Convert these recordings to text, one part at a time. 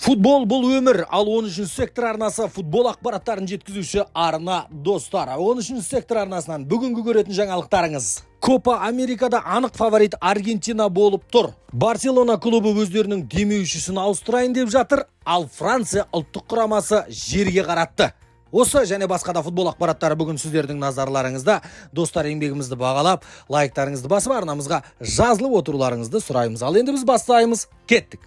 Футбол бұл өмір, ал 13 сектор арнасы футбол ақпараттарын жеткізуші арна, достар. 13 сектор арнасынан бүгінгі көретін жаңалықтарыңыз. Копа Америкада анық фаворит Аргентина болып тұр. Барселона клубы өздерінің демеушісін ауыстырайын деп жатыр, ал Франция ұлттық құрамасы жерге қаратты. Осы және басқа да футбол ақпараттары бүгін сіздердің назарларыңызда. Достар, еңбегімізді бағалап, лайктарыңызды басып, арнамызға жазылып отыруларыңызды сұраймыз. Ал енді біз бастаймыз. Кеттік.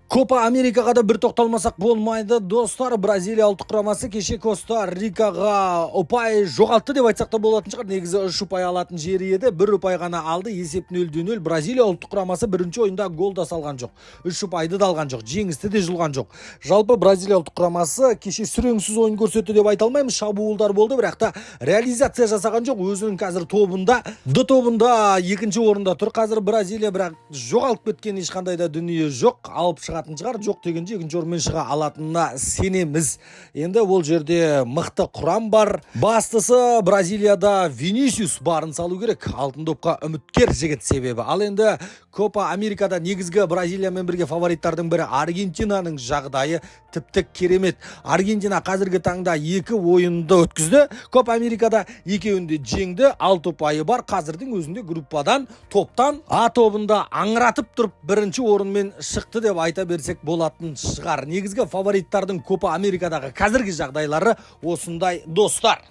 Копа Америкаға да бір тоқталмасақ болмайды, достар. Бразилия ұлттық құрамасы кеше Коста Рикаға ұпай жоғалтты деп айтсақ та болатын шығар. Негізі 3 ұпай алатын жері еді, бір ұпай ғана алды. Есеп 0-0. Бразилия ұлттық құрамасы бірінші ойында гол да салған жоқ. 3 ұпайды да алған жоқ, жеңісті де жұлған жоқ. Жалпы Бразилия ұлттық құрамасы кеше сүреңсіз ойын көрсетті деп айта алмаймыз. Шабуылдар болды, бірақ та реализация жасаған жоқ. Өзінің қазір тобында, Д тобында екінші орында тұр қазір Бразилия, бірақ жоғалып кеткен ешқандай да дүние жоқ. Алып шығатын шығар, жоқ дегенде екінші орынмен шыға алатынына сенеміз. Енді ол жерде мықты құрам бар. Бастысы, Бразилияда Винисиус барын салу керек. Алтын допқа үміткер жігіт себебі. Ал енді Копа Америкада негізгі Бразилиямен бірге фавориттардың бірі Аргентинаның жағдайы тіпті керемет. Аргентина қазіргі таңда екі ойынды өткізді. Копа Америкада екеуінде жеңді, 6 ұпайы бар. Қазірдің өзінде группадан, топтан А тобында аңыратып тұрып бірінші орынмен шықты деп айта берсек болатын шығар. Негізгі фавориттардың Копа Америкадағы қазіргі жағдайлары осындай, достар.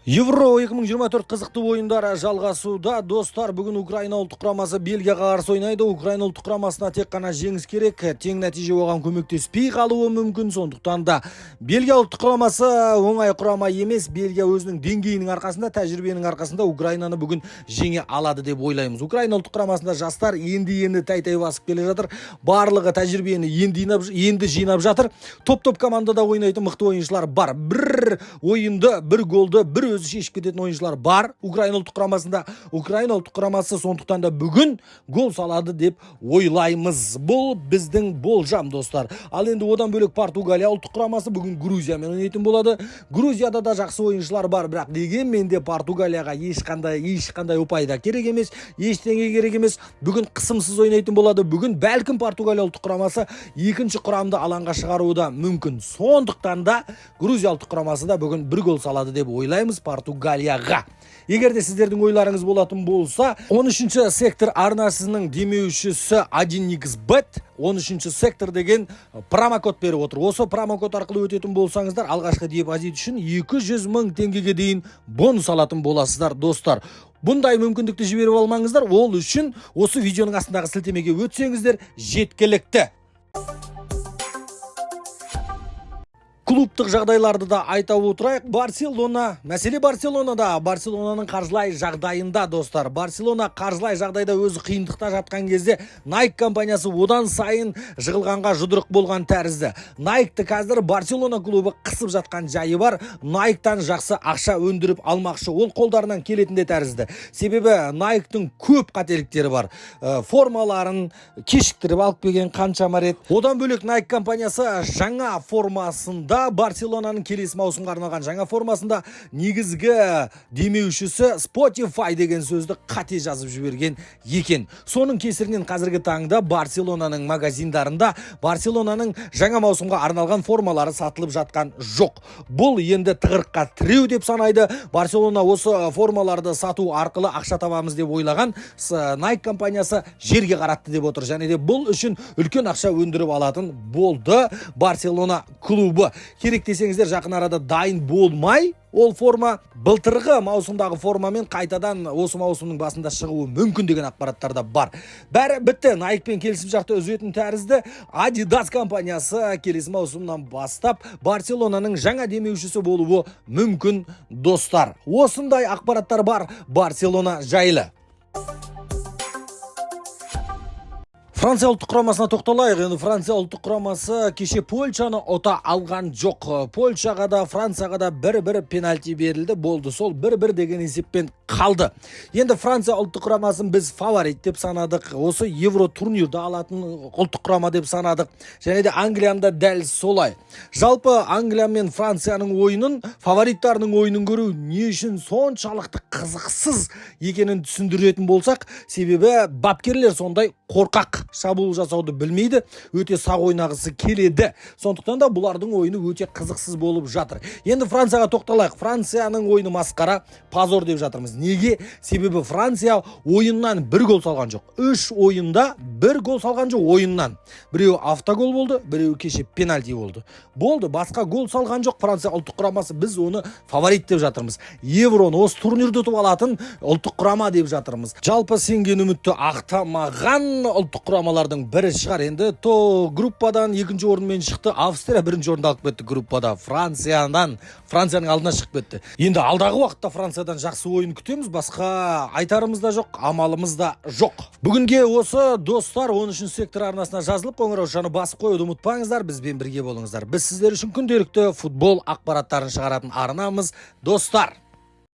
Евро 2024 қызықты ойындары жалғасуда, достар. Бүгін Украина ұлттық құрамасы Бельгияға қарсы ойнайды. Украина ұлттық құрамасына тек қана жеңіс керек, тең нәтиже оған көмектеспей қалуы мүмкін. Сондықтан да Бельгия ұлттық құрамасы оңай құрама емес. Бельгия өзінің деңгейінің арқасында, тәжірибенің арқасында Украинаны бүгін жеңе алады деп ойлаймыз. Украина ұлттық құрамасында жастар енді-енді тәй-тәй басып келе жатыр. Барлығы тәжірибені енді жинап жатыр. Топ-топ командада ойнайтын мықты ойыншылар бар. Бір ойынды, бір голды бір өзі шешіп кететін ойыншылар бар Украина ұлттық құрамасында. Украина ұлттық құрамасы сондықтан да бүгін гол салады деп ойлаймыз. Бұл біздің болжам, достар. Ал енді одан бөлек Португалия ұлттық құрамасы бүгін Грузиямен ойнайтын болады. Грузияда да жақсы ойыншылар бар, бірақ дегенмен де Португалияға ешқандай ұпай да керек емес, ештеңе керек емес. Бүгін қысымсыз ойнайтын болады. Бүгін бәлкім Португалия ұлттық құрамасы екінші құрамды алаңға шығаруы да мүмкін. Сондықтан да Грузия ұлттық құрамасы да бүгін бір гол салады деп ойлаймыз Португалияға. Егер де сіздердің ойларыңыз болатын болса, 13 сектор арнасының демеушісі 1xBet 13 сектор деген промокод беріп отыр. Осы промокод арқылы өтетін болсаңыздар, алғашқы депозит үшін 200 мың теңгеге дейін бонус алатын боласыздар, достар. Бұндай мүмкіндікті жіберіп алмаңыздар. Ол үшін осы видеоның астындағы сілтемеге өтсеңіздер жеткілікті. Клубтық жағдайларды да айта отырайық. Барселона, мәселе Барселонада, Барселонаның қаржылай жағдайында, достар. Барселона қаржылай жағдайда өзі қиындықта жатқан кезде Nike компаниясы одан сайын жығылғанға жұдырық болған тәрізді. Nike-ты қазір Барселона клубы қысып жатқан жайы бар. Nike-тан жақсы ақша өндіріп алмақшы. Ол қолдарынан келетін де тәрізді. Себебі Nike-тың көп қателіктері бар. Формаларын кешіктіріп алып келген қаншама рет. Одан бөлек Nike компаниясы жаңа формасында, Барселонаның келесі маусымға арналған жаңа формасында негізгі демеушісі Spotify деген сөзді қате жазып жіберген екен. Соның кесірінен қазіргі таңда Барселонаның магазиндарында Барселонаның жаңа маусымға арналған формалары сатылып жатқан жоқ. Бұл енді тығырыққа тіреу деп санайды. Барселона осы формаларды сату арқылы ақша табамыз деп ойлаған, Nike компаниясы жерге қаратты деп отыр. Және де бұл үшін үлкен ақша өндіріп алатын болды Барселона клубы. Керек десеңіздер, жақын арада дайын болмай, ол форма былтырғы маусымдағы формамен қайтадан осы маусымның басында шығуы мүмкін деген ақпараттар да бар. Бәрі бітті. Nike-пен келісімшартты үзетін тәрізді. Adidas компаниясы келесі маусымнан бастап Барселонаның жаңа демеушісі болуы мүмкін, достар. Осындай ақпараттар бар Барселона жайлы. Франция ұлттық құрамасына тоқталайық. Енді Франция ұлттық құрамасы кеше Польшаны ұта алған жоқ. Польшаға да, Францияға да бір-бір пенальти берілді. Болды, сол бір-бір деген есеппен Қалды енді Франция ұлттық құрамасын біз фаворит деп санадық, осы Евро турнирді алатын ұлттық құрама деп санадық. Және де Англияны да дәл солай. Жалпы, Англия мен Францияның ойынын, фавориттарының ойынын көру не үшін соншалықты қызықсыз екенін түсіндіретін болсақ, себебі бапкерлер сондай қорқақ, шабуыл жасауды білмейді, өте сақ ойнағысы келеді. Сондықтан да бұлардың ойыны өте қызықсыз болып жатыр. Енді Францияға тоқталайық. Францияның ойыны масқара, позор деп жатырмыз. Неге? Себебі Франция ойыннан бір гол салған жоқ. Үш ойында бір гол салған жоқ ойыннан. Біреуі автогол болды, біреуі кеше пенальти болды. Болды, басқа гол салған жоқ Франция ұлттық құрамасы. Біз оны фаворит деп жатырмыз, Евроны, осы турнирді ұтып алатын ұлттық құрама деп жатырмыз. Жалпы, сенген үмітті ақтамаған ұлттық құрамалардың бірі шығар. Енді то группадан екінші орынмен шықты. Австрия бірінші орынды алып кетті группада, Франциядан, Францияның алдына шығып кетті. Енді алдағы уақытта Франциядан жақсы ойын күтеміз. Басқа айтарымыз да жоқ, амалымыз да жоқ. Бүгінге осы, достар. 13 Сектор арнасына жазылып, қоңыраушаны басып қоюды ұмытпаңыздар. Бізбен бірге болыңыздар. Біз сіздер үшін күнделікті футбол ақпараттарын шығаратын арнамыз, достар.